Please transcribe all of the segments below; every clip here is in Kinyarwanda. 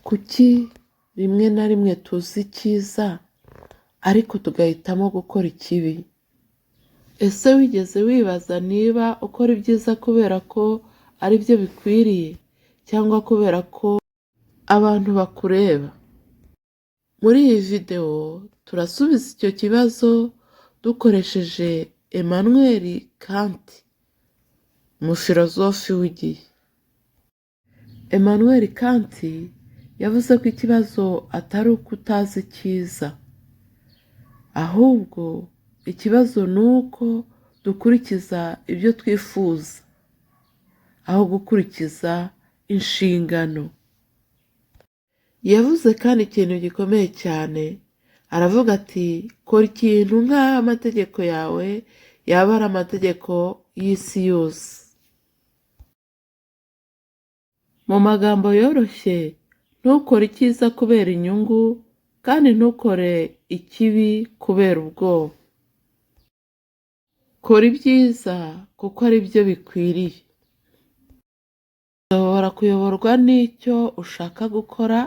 Kuki rimwe na rimwe tuzi icyiza ariko tugahitamo gukora ikibi? Ese wigeze wibaza niba ukora ibyiza kubera ko ari byo bikwiriye cyangwa kubera ko abantu bakureba? Muri iyi videwo turasubiza icyo kibazo dukoresheje Emmanuel Kant, umufilozofi w'igihe. Emmanuel Kant yavuze ko ikibazo atari uko utazi icyiza, ahubwo ikibazo ni uko dukurikiza ibyo twifuza aho gukurikiza inshingano. Yavuze kandi ikintu gikomeye cyane, aravuga ati: "Kora ikintu nk'aho amategeko yawe yaba ari amategeko y'isi yose." Mu magambo yoroshye, ntukore icyiza kubera inyungu kandi ntukore ikibi kubera ubwoba. Kora ibyiza kuko ari byo bikwiriye. Ushobora kuyoborwa n'icyo ushaka gukora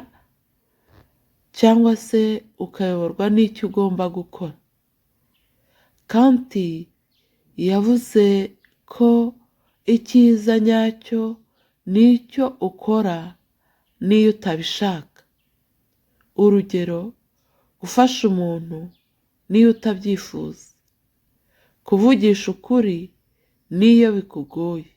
cyangwa se ukayoborwa n'icyo ugomba gukora. Kant yavuze ko icyiza nyacyo ni icyo ukora n'iyo utabishaka. Urugero, gufasha umuntu n'iyo utabyifuza, kuvugisha ukuri n'iyo bikugoye.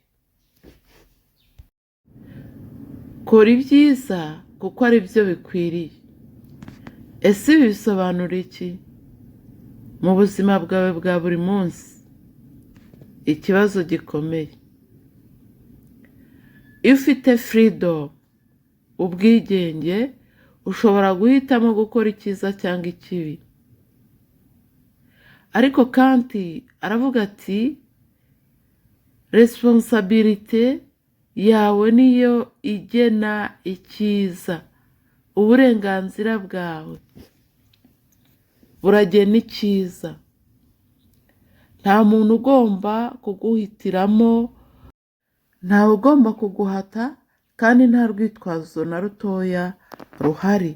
Kora ibyiza kuko ari byo bikwiriye. Ese ibi bisobanura iki mu buzima bwawe bwa buri munsi? Ikibazo gikomeye. Iyo ufite freedom, ubwigenge, ushobora guhitamo gukora icyiza cyangwa ikibi. Ariko Kant aravuga ati: "Responsabilité yawe niyo igena icyiza, uburenganzira bwawe buragena icyiza. Nta muntu ugomba kuguhitiramo, ntawe ugomba kuguhata, kandi nta rwitwazo na rutoya ruhari,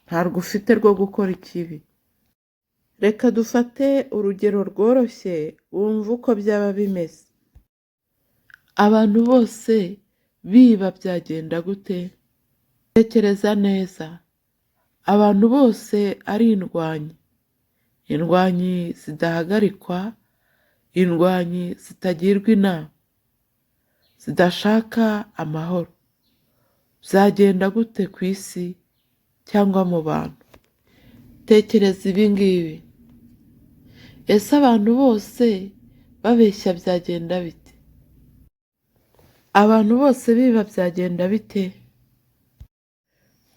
ntarwo ufite rwo gukora ikibi." Reka dufate urugero rworoshye wumve uko byaba bimeze. Abantu bose biba byagenda gute? Tekereza neza, abantu bose ari indwanyi, indwanyi zidahagarikwa, indwanyi zitagirwa inama, zidashaka amahoro. Byagenda gute ku isi cyangwa mu bantu? Tekereza ibi ngibi: ese abantu bose babeshya byagenda bite? Abantu bose biba byagenda bite?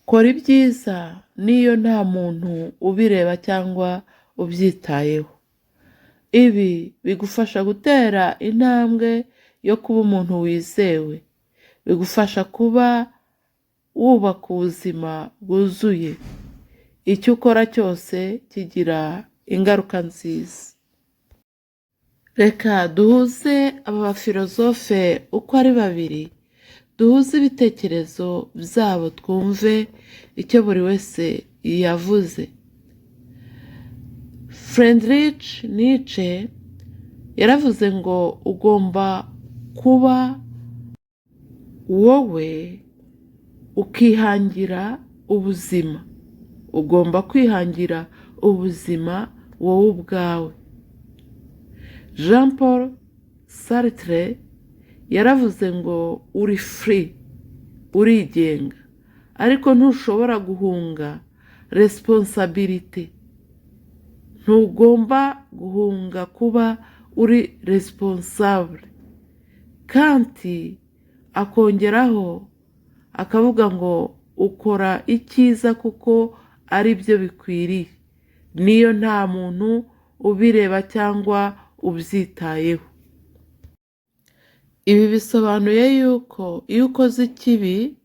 Kora ibyiza n'iyo nta muntu ubireba cyangwa ubyitayeho. Ibi bigufasha gutera intambwe yo kuba umuntu wizewe, bigufasha kuba wubaka ubuzima bwuzuye. Icyo ukora cyose kigira ingaruka nziza. Reka duhuze aba bafilozofe uko ari babiri, duhuze ibitekerezo byabo, twumve icyo buri wese yavuze. Friedrich Nietzsche yaravuze ngo ugomba kuba wowe ukihangira ubuzima, ugomba kwihangira ubuzima wowe ubwawe. Jean Paul Sartre yaravuze ngo uri free, urigenga, ariko ntushobora guhunga responsabilité, ntugomba guhunga kuba uri responsable. Kant akongeraho akavuga ngo ukora icyiza kuko ari byo bikwiriye, niyo nta muntu ubireba cyangwa ubyitayeho. Ibi bisobanuye yuko iyo ukoze ikibi,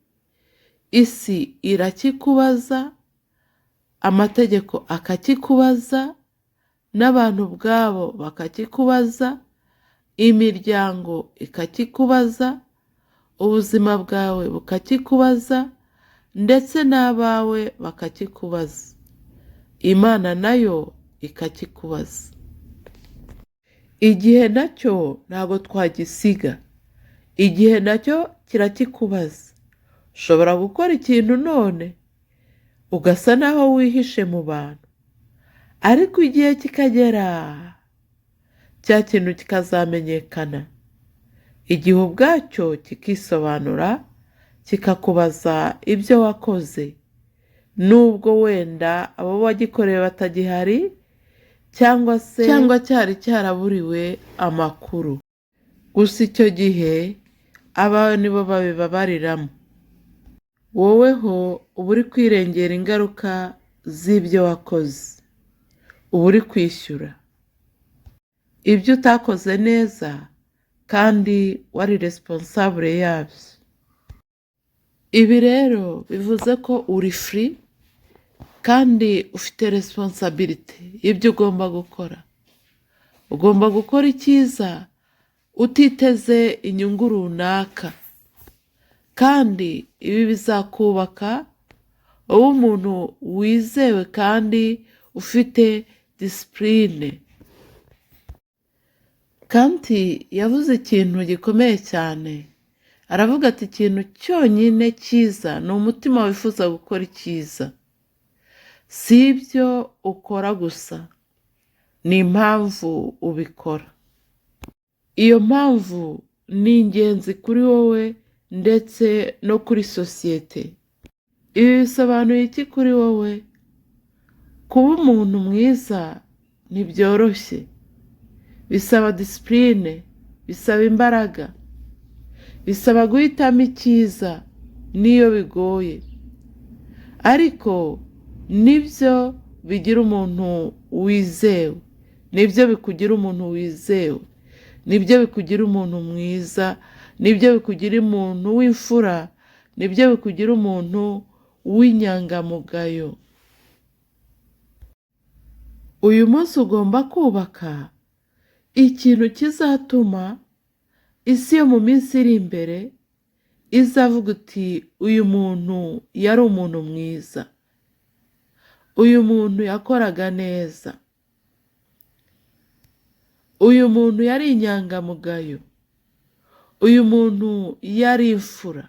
isi irakikubaza, amategeko akakikubaza, n'abantu ubwabo bakakikubaza, imiryango ikakikubaza, ubuzima bwawe bukakikubaza. ndetse n'abawe bakakikubaza, Imana nayo ikakikubaza. Igihe nacyo ntabwo twagisiga, igihe nacyo kirakikubaza. Ushobora gukora ikintu none ugasa naho wihishe mu bantu, ariko igihe kikagera cya kintu kikazamenyekana, igihe ubwacyo kikisobanura, kikakubaza ibyo wakoze, nubwo wenda abo wagikoreye batagihari cyangwa se cyangwa cyari cyaraburiwe amakuru. Gusa icyo gihe abawe nibo babibabariramo, woweho uba uri kwirengera ingaruka z'ibyo wakoze, uba uri kwishyura ibyo utakoze neza kandi wari responsable yabyo. Ibi rero bivuze ko uri free kandi ufite responsabilité y'ibyo ugomba gukora. Ugomba gukora icyiza utiteze inyungu runaka, kandi ibi bizakubaka ube umuntu wizewe kandi ufite discipline. Kant yavuze ikintu gikomeye cyane, aravuga ati: "Ikintu cyonyine cyiza ni umutima wifuza gukora icyiza." Si ibyo ukora gusa, ni impamvu ubikora. Iyo mpamvu ni ingenzi kuri wowe ndetse no kuri sosiyete. Ibi bisobanuye iki kuri wowe? Kuba umuntu mwiza ntibyoroshye, bisaba discipline, bisaba imbaraga, bisaba guhitamo icyiza n'iyo bigoye, ariko nibyo bigira umuntu wizewe, nibyo bikugira umuntu wizewe, nibyo bikugira umuntu mwiza, nibyo bikugira umuntu w'imfura, nibyo bikugira umuntu w'inyangamugayo. Uyu munsi ugomba kubaka ikintu kizatuma isi yo mu minsi iri imbere izavuga uti: "Uyu muntu yari umuntu mwiza, uyu muntu yakoraga neza, uyu muntu yari inyangamugayo, uyu muntu yari imfura."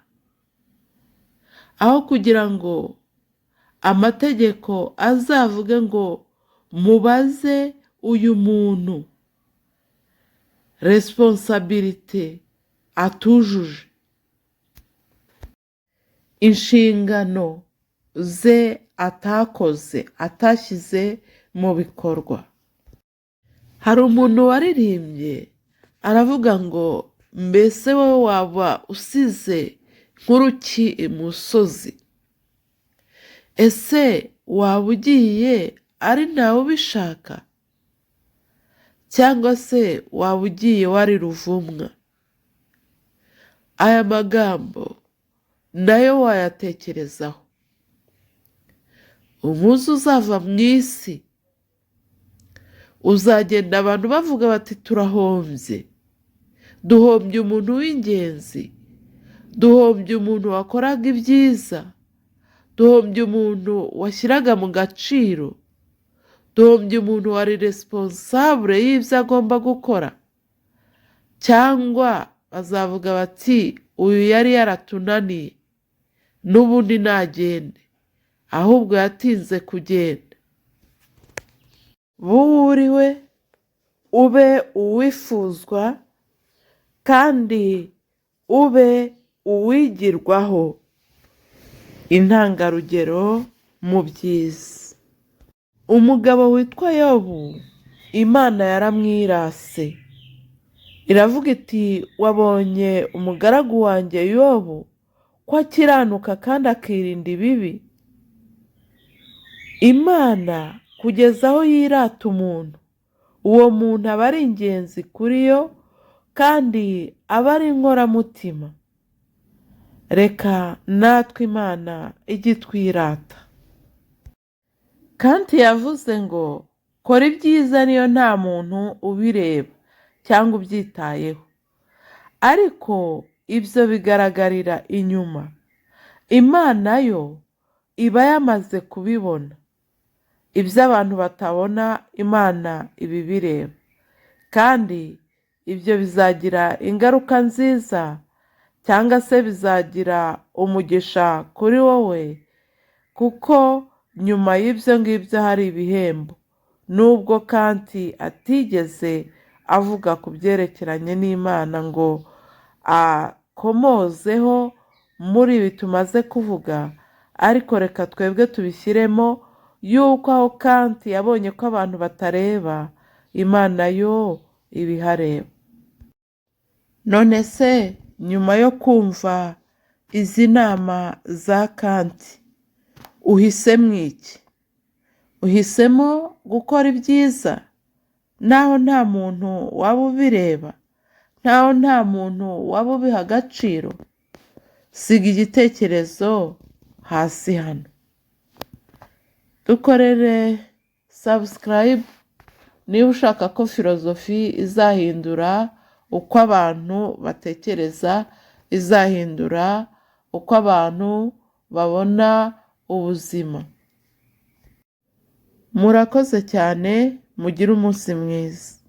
Aho kugira ngo amategeko azavuge ngo mubaze uyu muntu responsabilité atujuje, inshingano ze atakoze, atashyize mu bikorwa. Hari umuntu waririmbye aravuga ngo: "Mbese wowe waba usize nkuru ki imusozi? Ese waba ugiye ari ntawe ubishaka, cyangwa se waba ugiye wari ruvumwa?" Aya magambo nayo wayatekerezaho. Umunsi uzava mu isi, uzagenda abantu bavuga bati: "Turahombye, duhombye umuntu w'ingenzi, duhombye umuntu wakoraga ibyiza, duhombye umuntu washyiraga mu gaciro, duhombye umuntu wari responsable y'ibyo agomba gukora." Cyangwa bazavuga bati: "Uyu yari yaratunaniye, n'ubundi nagende, ahubwo yatinze kugenda." Buriwe ube uwifuzwa kandi ube uwigirwaho, intangarugero mu byiza. Umugabo witwa Yobu, Imana yaramwirase, iravuga iti: "Wabonye umugaragu wanjye Yobu ko akiranuka kandi akirinda ibibi?" Imana kugeza aho yirata umuntu, uwo muntu aba ari ingenzi kuri yo kandi aba ari inkoramutima. Reka natwe Imana ijye itwirata. Kant yavuze ngo: "Kora ibyiza niyo nta muntu ubireba cyangwa ubyitayeho, ariko ibyo bigaragarira inyuma." Imana yo iba yamaze kubibona. Ibyo abantu batabona, Imana iba ibireba, kandi ibyo bizagira ingaruka nziza cyangwa se bizagira umugisha kuri wowe, kuko nyuma y'ibyo ngibyo hari ibihembo. Nubwo Kanti atigeze avuga ku byerekeranye n'Imana ngo akomozeho muri ibi tumaze kuvuga, ariko reka twebwe tubishyiremo yuko aho Kanti yabonye ko abantu batareba, Imana yo ibihareba. None se nyuma yo kumva izi nama za Kanti, uhisemo iki? Uhisemo gukora ibyiza naho nta muntu waba ubireba, naho nta muntu waba ubiha agaciro? Siga igitekerezo hasi hano. Dukorere subscribe niba ushaka ko filozofi izahindura uko abantu batekereza, izahindura uko abantu babona ubuzima. Murakoze cyane, mugire umunsi mwiza.